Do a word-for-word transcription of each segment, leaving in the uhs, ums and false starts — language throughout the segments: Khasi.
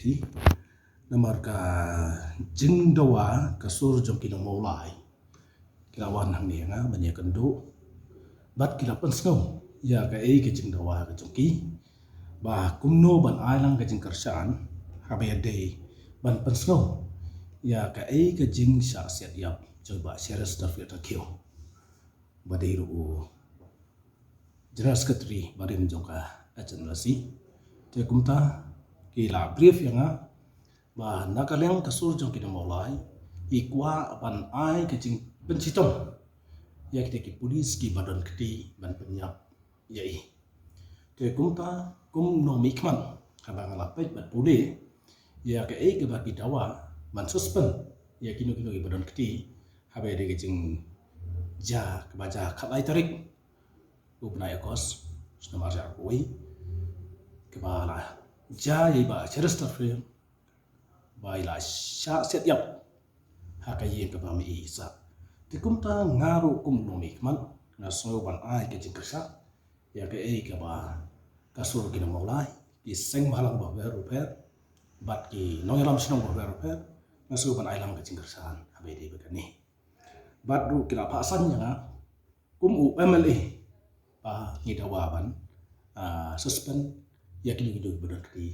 Phi, namar ka jingdawa ka sur jong ki nong Mawlai ki la wan hangne ïa nga ban ïakynduh bad ki la pynsngew ïa kaei ka jingdawa ka jong ki ba kumno ban ai lang ka jingkyrshan haba ïadei ban pynsngew ïa kaei ka jingshah siat ïap jong i Bah Cheristerfield Thangkhiew ba dei ruh u General Secretary barim jong ka H N L C. Te kumta ki la brief ïa nga ba na ka liang ka sur jong ki nong Mawlai i kwah ban ai ka jingpynshitom ïa kita ki pulit kiba don kti ban pynïap ïa i. Te kumta kum u nongmihkhmat haba nga la peit bad pule ïa kaei kaba ki dawa ban suspend ïa kino kino kiba don kti haba ïadei ka jingjia kaba jia khatlai tarik u bnai August snem arhajar arphew wei kaba la jia ïa i Bah Cheristerfield ba i la shah siat ïap ha ka ïing kaba ma i i sah. Te kumta nga ruh kum u nongmihkhmat nga sngew ban ai ka jingkyrshan ïa kaei kaba ka sur ki nong Mawlai, ki seng bhalang bapher bapher bad ki nongïalam shnong bapher bapher, nga sngew ban ai lang ka jingkyrshan haba ïadei bad kane. Bad ruh ki la phah san ïa nga kum u M L A ba ngi dawa ban, ah, suspend ïa kino kino kiba don kti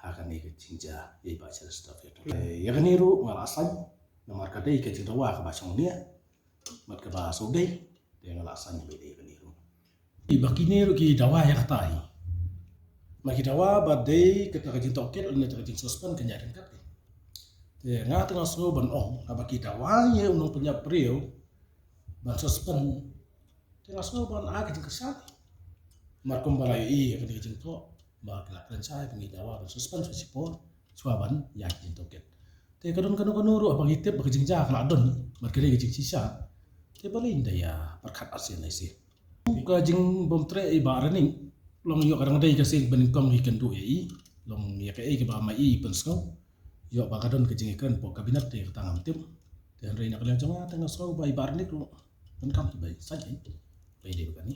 ha kane ka jingjia ïa i Bah Cheristerfield. Eh, ïa kane ruh nga la san namar ka dei ka jingdawa kaba shongnia bad kaba sawdei, te nga la san ïa kane ruh. Ba kine ruh ki dawa ïa kata hi. Ma ki dawa ba dei kata ka jingtohkit lane kata ka jingsuspend kan ïaid ryngkat. Te nga te nga sngew ban ong haba ki dawa ïa u nongpynïap briew ban suspend. Te nga sngew ban ai ka jingkyrshan. Namar kumba la ïohi ïa kane ka jingthoh ba ki la kren shai ba ngi dawa ban suspend sha shipor shuwa ban ïaid ka jingtohkit. Te ka don kano kano ruh ba ngi tip ba ka jingjia ka la don bad ka dei ka jingshisha. Te balei nda ïa pyrkhat arsien arsien. Ka jingbym treh i Bah Ranik long ïoh ka dang dei ka sien ba nyngkong ngi kynduh ïa i, long ïa kaei kaba ma i i pynsngew. Ïoh ba ka don ka jingïakren hapoh kabinet te kata ngam tip. Te hynrei na ka liang jong nga te nga sngew ba i Bah Ranik ruh donkam ba i sait ei ba i dei ba kane.